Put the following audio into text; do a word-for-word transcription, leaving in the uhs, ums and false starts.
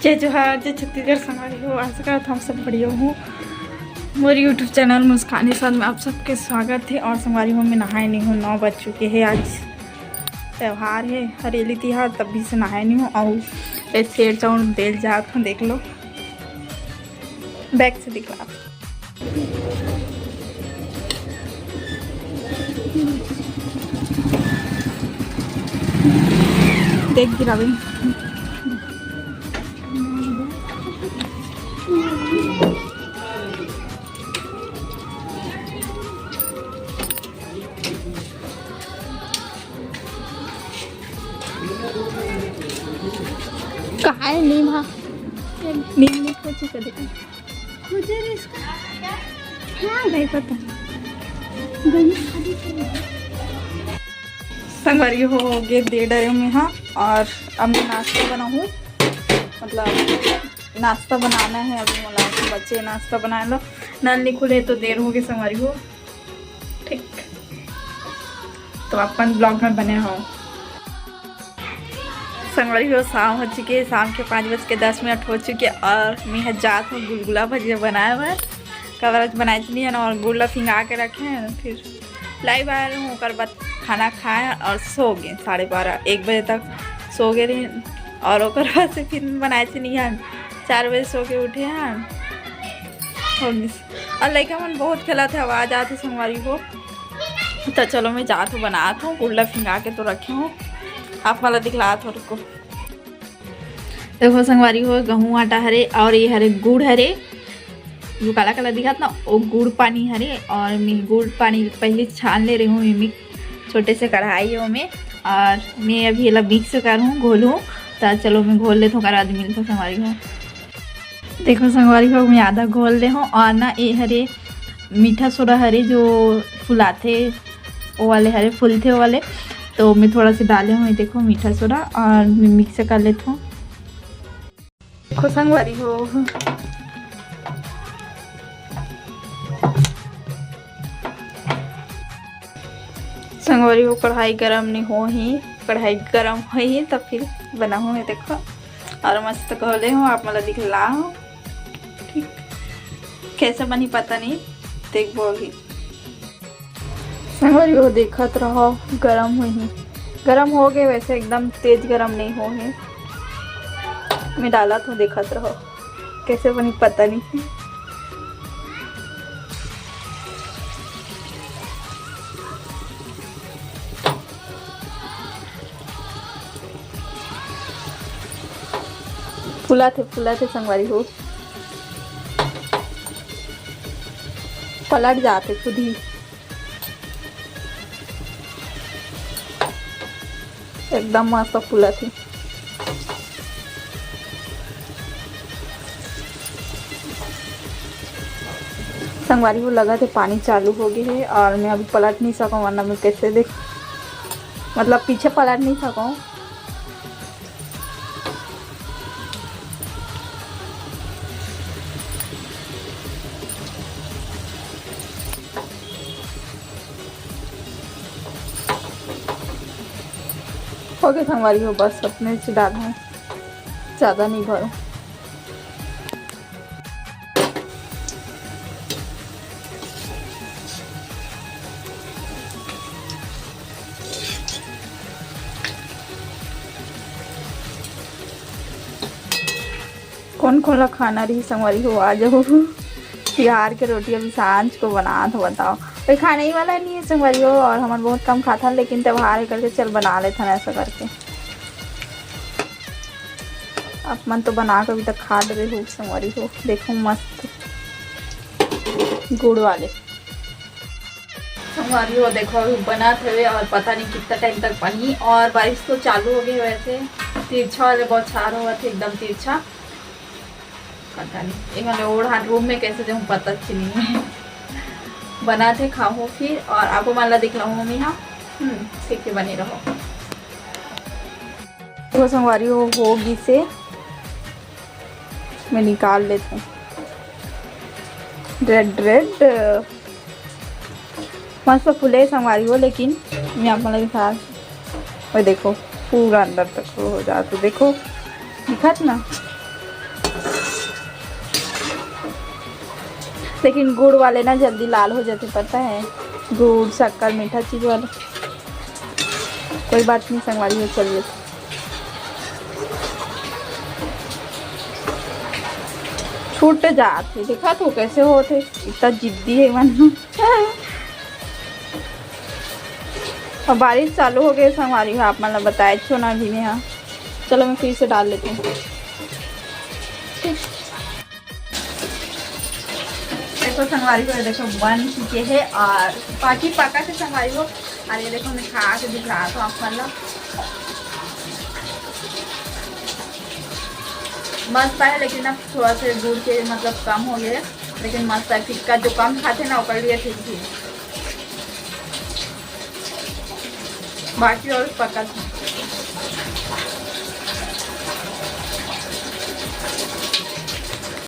जय जोहार, जय छत्तीसगढ़। संगवारी हो, आशा करत हँव सब बढ़िया हो। मोर YouTube चैनल मुस्कानी स्वाद में आप सबके स्वागत हे। और संगवारी हो, मैं नहाए नहीं हँव, नौ बज चुके हे। आज त्यौहार हे, हरेली तिहार, तभी से नहाए नहीं हँव। और ये सेर चाउर देल जात हँव, देख लो, बैक से दिखला। देख गिरावे। कहाँ है नीम? हाँ, नीम नहीं, कुछ कर देते। मुझे भी इसका, हाँ भाई, पता। संगवारी हो, हो गे दे डरे में, हाँ। और अब मैं नाश्ता बनाहूँ, मतलब नाश्ता बनाना है अभी मोला, बच्चे नाश्ता बनाए लो। नल नहीं खुले तो देर हो गे संगवारी हो। ठीक, तो अपन ब्लॉग में बने हो। संगवारी हो, शाम हो चुके, शाम के पाँच बज के दस मिनट हो चुके और मैं ह जात हँव गुलगुला भजिया बनाए बर। काबर आज बनाए नहीं है ना, और गुड़ ला फिंगा के रखे हैं, फिर लाइव आए रहूँ, ओकर बाद खाना खाए और सो गए साढ़े बारह एक बजे तक सो गए रहे। और ओकर बाद से फिर बनाए नहीं है, चार बजे सो के उठे हैं। हो गिस। और लइका मन बहुत खेलत हे, आवाज आत हे संगवारी हो। तो चलो मैं जात हँव, बनात हँव, गुड़ ला फिंगा के तो रखे हँव, आप मन ला दिखलात हँव, रुको। देखो संगवारी हो, गहूँ आटा हरे और ये हरे गुड़ हरे, जो काला काला दिखत ना, वो गुड़ पानी हरे। और मैं गुड़ पानी पहले छान ले रहे हँव, मैं छोटे से कढ़ाई हे ओमे, और मैं अभी एला मिक्स करहूँ, घोलहूँ। तो चलो मैं घोल लेत हँव, ओकर बाद मिलत हँव संगवारी हो। देखो संगवारी हो, मैं आधा घोल ले हँव और ना ये हरे मीठा सोडा हरे जो फुलाथे, वो वाले हरे फूलथे वो वाले, तो मैं थोड़ा सा डाले हँव, ये देखो मीठा सोडा, और मैं मिक्स कर लेत हँव। देखो संगवारी हो, संगवारी हो, कढ़ाई गरम नहीं होही, कढ़ाई गरम होही तब फिर बनाहूँ। ये देखो, और मस्त घोले हँव, आप मन ला दिखलाहूँ। ठीक, कैसे बनी पता नहीं, देखबो अभी। संगवारी हो, देखत रहो, गरम होही, गरम हो गे, वैसे एकदम तेज गरम नहीं होहे। मैं डालत हँव, देखत रहो कैसे बनी पता नहीं। फुलाथे, फुलाथे संगवारी हो, पलट जाथे खुद ही। एकदम मस्त फुलाथे। संगवारी हो, लगथे पानी चालू हो गे हे और मैं अभी पलट नहीं सकँव, वरना मैं कैसे देख, मतलब पीछे पलट नहीं सकँव। हो गे संगवारी हो, बस अतने च डालहूँ, ज़्यादा नहीं भरो। कोन कोन ला खाना रही संगवारी हो, आ जाओ। तिहार के रोटी अभी सांझ को बनात हँव, बताओ। कोई खाने ही वाला नहीं है संगवारी हो, और हमन बहुत कम खाथन, लेकिन त्योहार है करके चल बना लेथन ऐसा करके। आप मन तो बना के अभी तक खा डरे हो संगवारी हो। देखो मस्त गुड़ वाले। संगवारी हो, देखो अभी बनत हवे और पता नहीं कितना टाइम तक बनही। और बारिश तो चालू हो गई, वैसे तिरछा वाले बौछार होवत हे, एकदम तिरछा। पता नहीं ये वाले ओढ़ान रूम में कैसे जाऊँ, पता च नहीं है। बनात हँव, खाहूँ फिर और आपो मन ला दिखलाहूँ मम्मी। हाँ, हम्म, ठीक है, बने रहो। तो संगवारी हो, हो गिस हे, मैं निकाल लेत हँव। रेड रेड मस्त फूले संगवारी हो, लेकिन मैं आप मन ला दिखा, वो देखो पूरा अंदर तक हो जात हे, देखो दिखत ना। लेकिन गुड़ वाले ना जल्दी लाल हो जाते, पता है, गुड़, शक्कर, मीठा चीज वाले। कोई बात नहीं संगवारी हो, चल लेते। छूट जात हे, देखा तो कैसे होत हे, इतना जिद्दी हे मन। और बारिश चालू हो गई संगवारी हो, आप मन ला बताए छो ना अभी में। हाँ, चलो मैं फिर से डाल लेती हूँ। देखो संगवारी हो, देखो बन चुके हैं और बाकी पका के संगवारी हो। और ये देखो मैं खा के दिखा रहा था आप मन ला। मस्त है, लेकिन अब थोड़ा सा गुड़ के मतलब कम हो गया है, लेकिन मस्त है। फिक्का जो कम खाते ना ओकर लिए ठीक थी, बाकी और पका था।